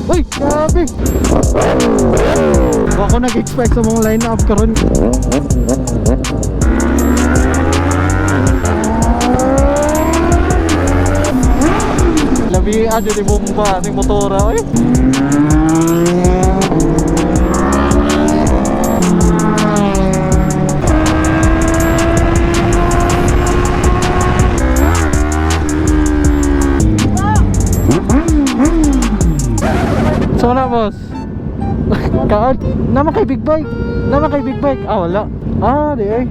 Uy, grabe! Wa ko nag-expect sa mong line-up karon. Labi adyo ni bomba ni motora oy. So na, boss. Kaan, naman kay big bike. Naman kay big bike. Ah, wala. Ah, di ay.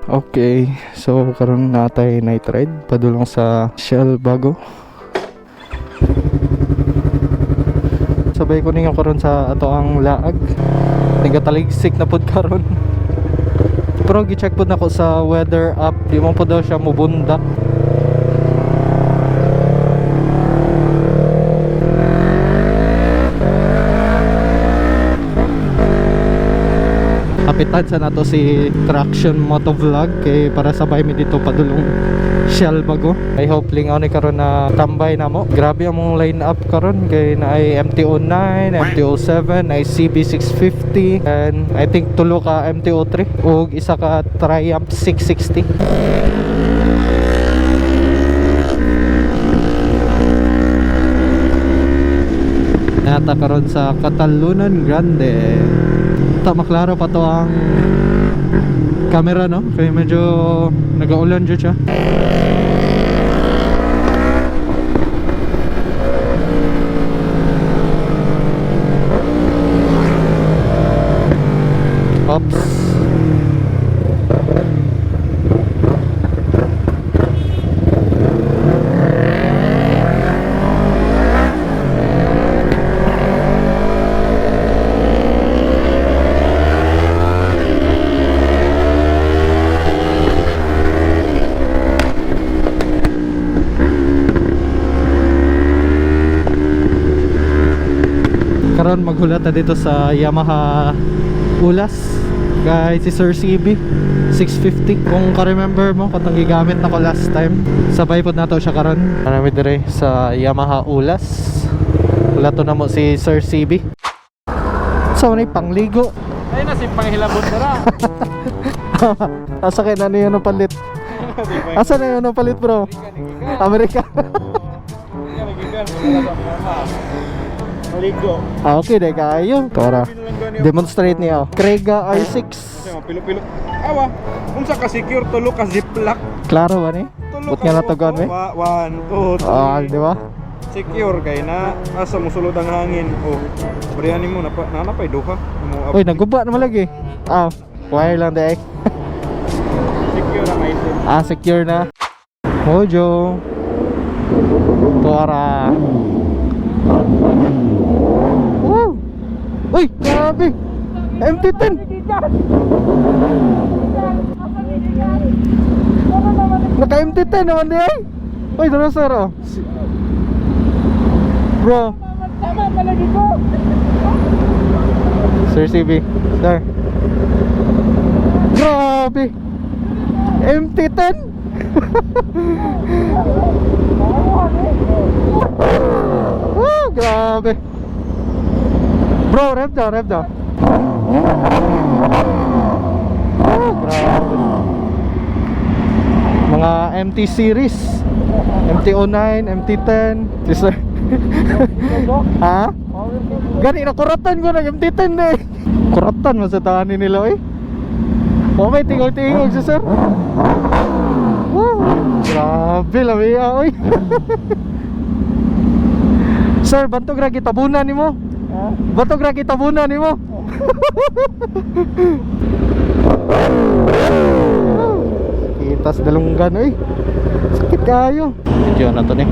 Okay, so karon natay night ride padulong sa Shell Bago. Sabay ko ninyo karon sa ato ang laag. Nagataligsik na pud karon. Pero gi-check pud nako sa weather app, di man pud daw siya mubundak. Kapitan sa nato si Traction Motovlog kay para sabay mi dito padulong Shell Bago. I hope lingaw ni karon na tambay na mo. Grabe ang mong line up karon kay naay MT-09, MT-07, naay CB650 and I think tulo ka MT-03 ug isa ka Triumph 660. Nata karon sa Catalunan Grande. Ta maklaro pa to ang camera, no? Kaya medyo nagaulan jud siya. Oops. Karon maghulat na dito sa Yamaha Ulas kay si Sir CB 650. Kung ka-remember mo katong gigamit nako last time, sabay pod nato siya karon. Marami dire sa Yamaha Ulas. Hulato na mo si Sir CB. So ni pangligo. Ayun na si panghilabot na ra. Asa kay na niyo no palit? Asa na yun no palit, bro? Amerika. Maligo. Ah, okay dai kayo. Tora. Demonstrate niya. Krega R6. Pilo-pilo. Awa, unsa ka secure tulo ka ziplock. Klaro ba ni? Tulo But nga natagan eh. One, two, three. Ah, di ba? Secure kay na asa mosulod ang hangin. Oh. Briani mo napa nanapay duha. Mo Uy, naguba naman lagi. Ah, wire lang di. Secure ang item. Ah, secure na. Mojo. Tora. Woo! Uy, grabe. MT-10. Naka MT-10 naman di ay. Uy, dara sir oh. Bro. Tama palagi ko. Sir CB. Sir. Grabe. MT-10. Woo, grabe. Bro, rev daw, rev daw. Oh, grabe. Mga MT series. MT-09, MT-10. Si sir. Ha? Gani na kuratan ko nag MT-10 na eh. Kuratan man sa tahanin nila eh. Oh, may tingog-tingog si sir. Woo! Grabe lami ah, oy. Sir, bantog ra gitabunan nimo. Bantog ra gitabunan nimo. Kita sa dalunggan oy. Sakit kayo. Video na to ni.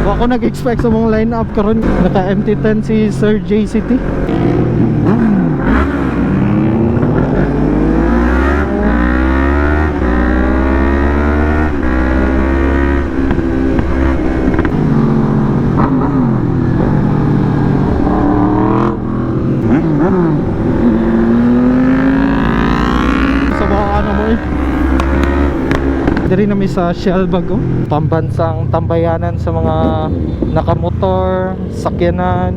Wa ko nag-expect sa mong line up karon. Naka MT-10 si Sir JCT. Diri na mi sa Shell Bago. Pambansang tambayanan sa mga nakamotor, sakyanan,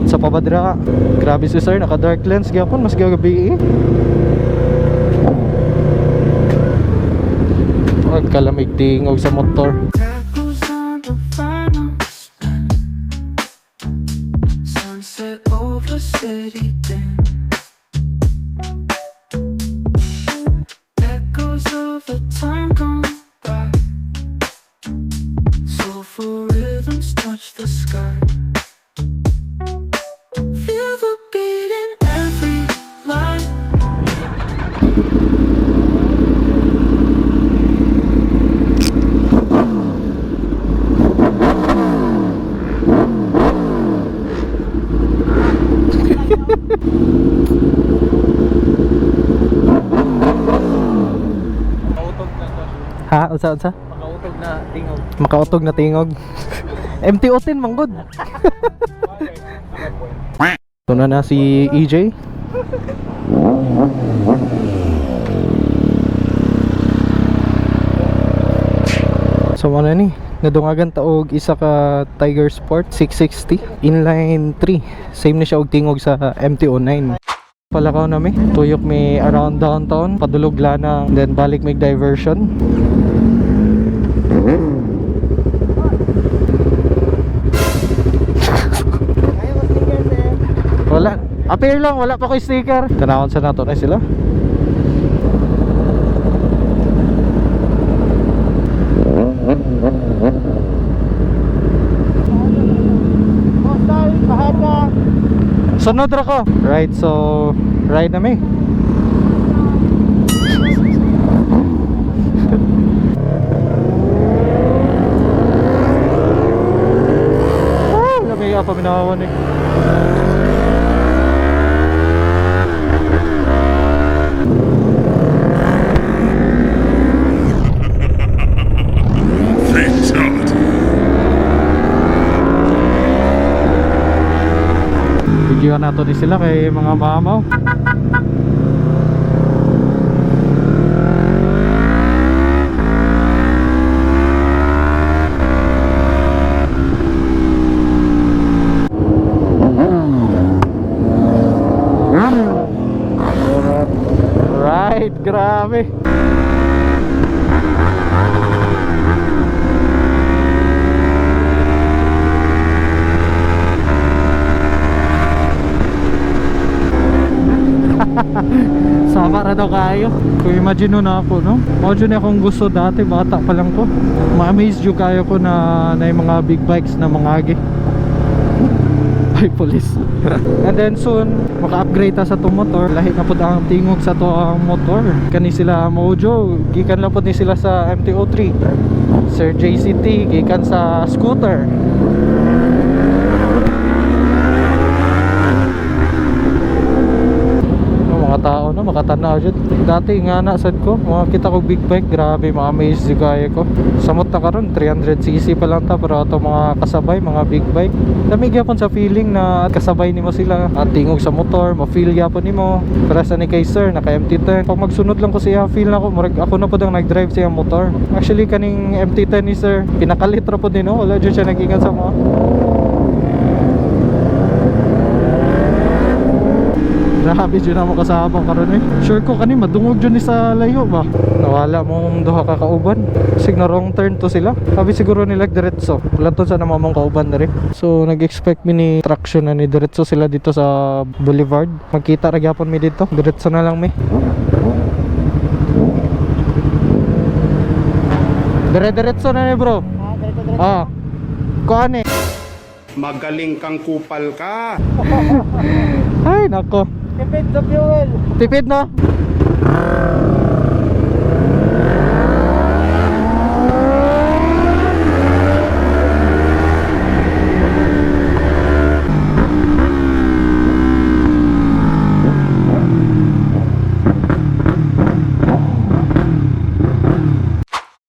sa pabadra. Grabe si sir, naka dark lens gyapon mas gagabi eh. Ang kalamig tingog sa motor. Crackles on the vinyl spin. Sunset over city dim. Echoes of a time gone by. Soulful rhythms touch the sky. Feel the beat in every line. Makautog na to. Ha? Unsa unsa? Makautog na tingog. Makautog na tingog. MTO 10 manggod. Ito na na si EJ. So ano ni, nadungagan ta og isa ka Tiger Sport 660 inline 3. Same ni siya og tingog sa MT-09. Palakaw na mi, tuyok mi around downtown, padulog lana, then balik mig diversion. Wala. Appear lang, wala pa ko sticker. Tanawon sa nato na sila. Sunod ra ko. Right, so ride na mi. Ah, lami pa minawan eh. Fatality. Videoan nato ni sila kay mga mamaw. Right, grabe. Sama ra daw kayo. Kung imagine no na ako, no? Mao jud ni akong gusto dati, bata pa lang ko. Ma-amaze jud kayo ko na na yung mga big bikes na mga agi. Ay, police. And then soon, maka-upgrade ta sa itong motor. Lahi na pud ang tingog sa to ang motor. Kani sila Mojo, gikan lang pud ni sila sa MT-03. Sir JCT, gikan sa scooter. No, mga tao no, makatanaw jud. Dati nga na sad ko, mga kita ko big bike, grabe, ma-amaze jud kayo ko. Samot na karon 300cc pa lang ta pero ato mga kasabay, mga big bike. Dami gyapon sa feeling na kasabay nimo sila, at tingog sa motor, ma-feel gyapon nimo. Para sa ni kay sir, naka MT-10. Pag magsunod lang ko siya, feel na ko murag ako na pud ang nag-drive sa iyang motor. Actually kaning MT-10 ni sir, pinakalit ra pud ni no, wala jud siya nag-ingat sa mga. Grabe dyan ako kasama karon eh. Sure ko kani madungog dyan ni sa layo ba. Nawala mong duha ka kauban. Sig na wrong turn to sila. Sabi siguro nila diretso. Wala to sa namamong kauban diri. So nag-expect mi ni traction na ni diretso sila dito sa Boulevard. Magkita ra gyapon mi dito. Diretso na lang mi. Dire-diretso na ni bro. Ah, diretso-diretso. Ah. Kuan eh. Magaling kang kupal ka. Ay nako. Tipid sa fuel. Tipid no?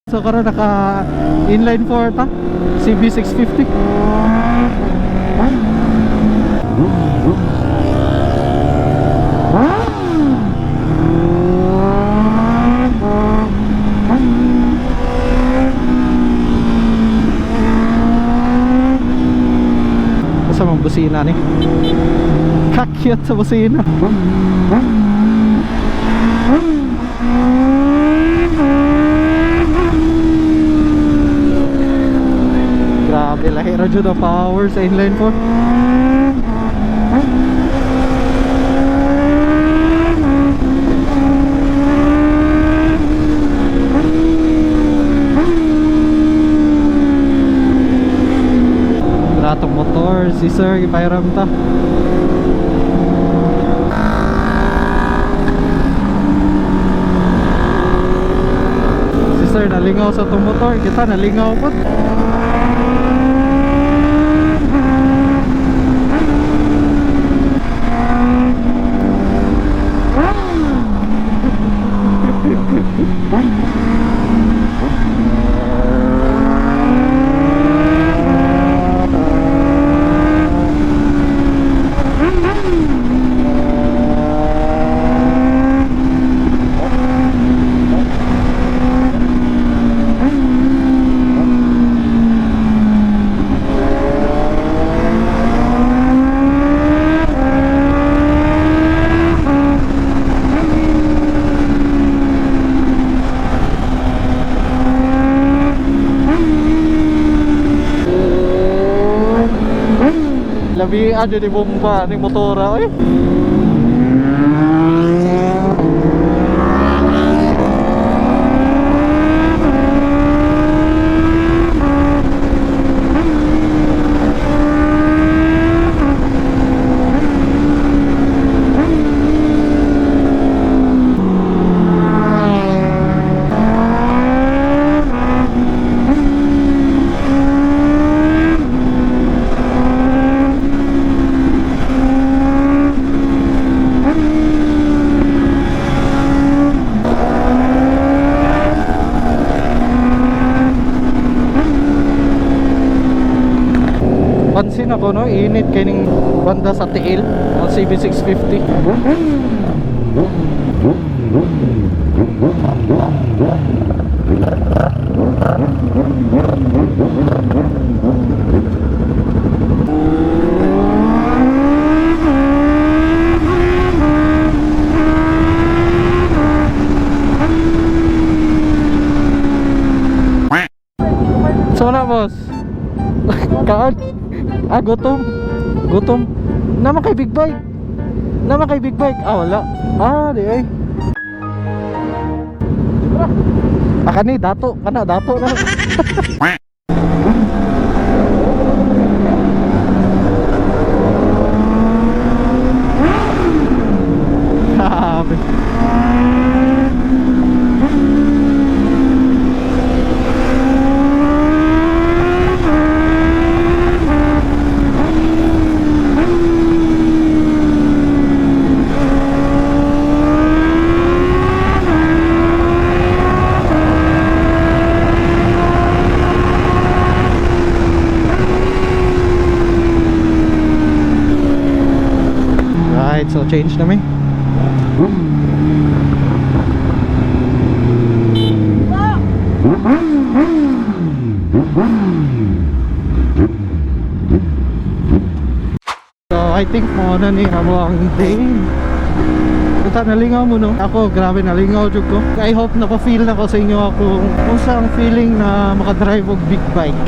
So karon naka inline 4 ta, CB650. Ang busina ni. Kakyat sa busina. Grabe, lahi ra jud ang power sa inline 4. Ratong motor, si sir, ipairam ta. Si sir, nalingaw sa tong motor. Kita, nalingaw po. Labi ano ni bomba ni motora oy. Pansin ako no, init kay ning banda sa tiil, ang CB650. So na boss. Kaan? Ah, gutom. Gutom. Naman kay big bike. Naman kay big bike. Ah, wala. Ah, di ay. Ah, kani, dato. Kana, dato na. Grabe. Right, so change na mi. So I think mo na ni amo ang day. Punta nalingaw mo no. Ako grabe nalingaw jud ko. I hope naka-feel na ko sa inyo ako kung sa ang feeling na makadrive og big bike.